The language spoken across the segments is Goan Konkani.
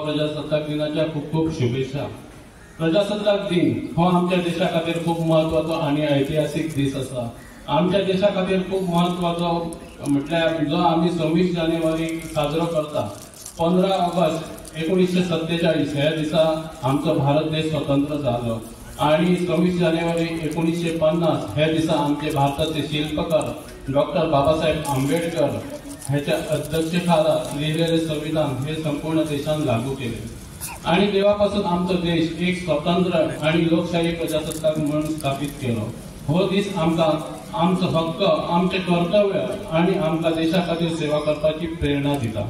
प्रजासत्ताक दिनाच्या खूब खूब शुभेच्छा। प्रजासत्ताक दिन हो आमच्या देशा खातीर खूब म्हत्वाचो आनी ऐतिहासीक दीस आसा। आमच्या देशा खातीर खूब म्हत्वाचो म्हटल्यार जो आमी 26 जानेवारी साजरो करता। 15 ऑगस्ट 1947 ह्या दिसा आमचो भारत देश स्वतंत्र जालो आनी 26 जानेवारी 1950 ह्या दिसा आमचे भारताचे शिल्पकार डॉक्टर बाबासाहेब आंबेडकर ह्याच्या अध्यक्षतेखाला लिहिलेले संविधान हे संपूर्ण देशान लागू केले आणि तेव्हापासून आमचो देश एक स्वतंत्र आणि लोकशाही प्रजासत्ताक म्हणून स्थापित केलो। हो दीस आमकां आमचो हक्क, आमचे कर्तव्य आणि आमकां देशा खातीर सेवा करपाची प्रेरणा दिता।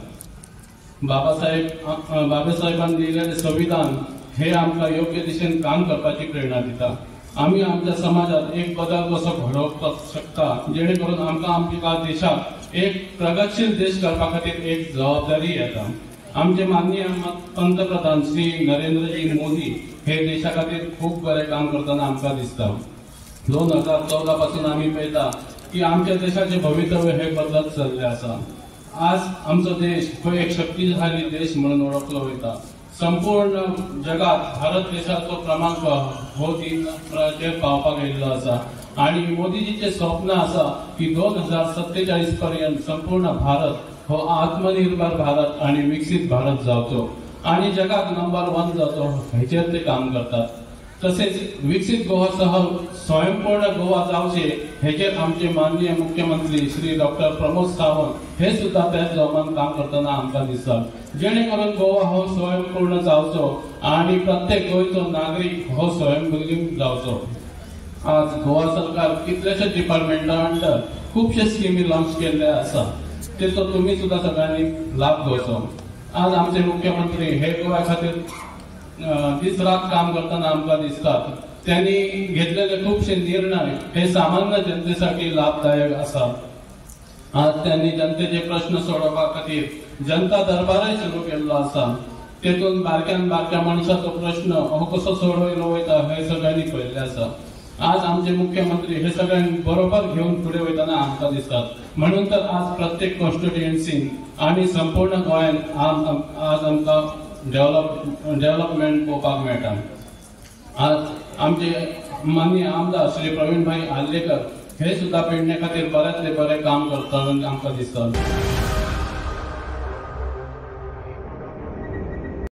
बाबासाहेबान दिलेले संविधान हे आमकां योग्य दिशेन काम करपाची प्रेरणा दिता। आमी आमच्या समाजात एक बदल कसो घडोवपाक शकता जेणे करून आमकां आमच्या देशाक एक प्रगतशील देश करपा खातीर एक जबाबदारी येता। आमचे माननीय पंतप्रधान श्री नरेंद्रजी मोदी हे देशा खातीर खूब बरें काम करतना आमकां दिसता। 2014 पासून आमी पळयता की आमच्या देशाचे भवितव्य हे बदलत चल्ले आसा। आज आमचो देश हो एक शक्तिशाली देश म्हणून वळखलो वयता। संपूर्ण जगात भारत देशाचो क्रमांक हो 3 चेर पावपाक येयल्लो आसा आणि मोदीजीचे स्वप्न आसा की 2047 पर्यंत संपूर्ण भारत हो आत्मनिर्भर भारत आणि विकसित भारत जावचो आणि जगात नंबर 1 जावचो हेचेर ते काम करतात। तसेच विकसित गोवासह स्वयंपूर्ण गोवा जावचे हेचेर आमचे माननीय मुख्यमंत्री श्री डॉक्टर प्रमोद सावंत हे सुद्धा त्याच जोमान काम करतना आमकां दिसता, जेणे करून गोवा हो स्वयंपूर्ण जावचो आणि प्रत्येक गोंयचो नागरीक हो स्वयंपूर्ण जावचो। आज गोवा सरकार कितलेशेच डिपार्टमेंटा अंडर खुबशे स्किमी लॉन्च केल्ले आसा, तेचो तुमी सुद्धा सगळ्यांनी लाभ घेवचो। आज आमचे मुख्यमंत्री हे गोव्या खातीर दीस रात काम करतना आमकां दिसतात। त्यांनी घेतलेले खुबशे निर्णय हे सामान्य जनतेसाठी लाभदायक आसा। आज त्यांनी जनतेचे प्रश्न सोडोवपा खातीर जनता दरबारय सुरू केल्लो आसा। तेतून बारक्यान बारक्या मनशाचो प्रश्न हो कसो सोडयलो वयता हे सगळ्यांनी पळयल्लें आसा। आज आमचे मुख्यमंत्री हे सगळ्यांक बरोबर घेवन फुडें वयतना आमकां दिसतात। म्हणून तर आज प्रत्येक कॉन्स्टिट्युएन्सीन आनी संपूर्ण गोंयान आज आमकां डेव्हलपमेंट पळोवपाक मेळटा। आज आमचे माननीय आमदार श्री प्रवीण भाई आर्लेकर हे सुद्धा पेडणे खातीर बऱ्यांतले बरें काम करतना आमकां दिसता।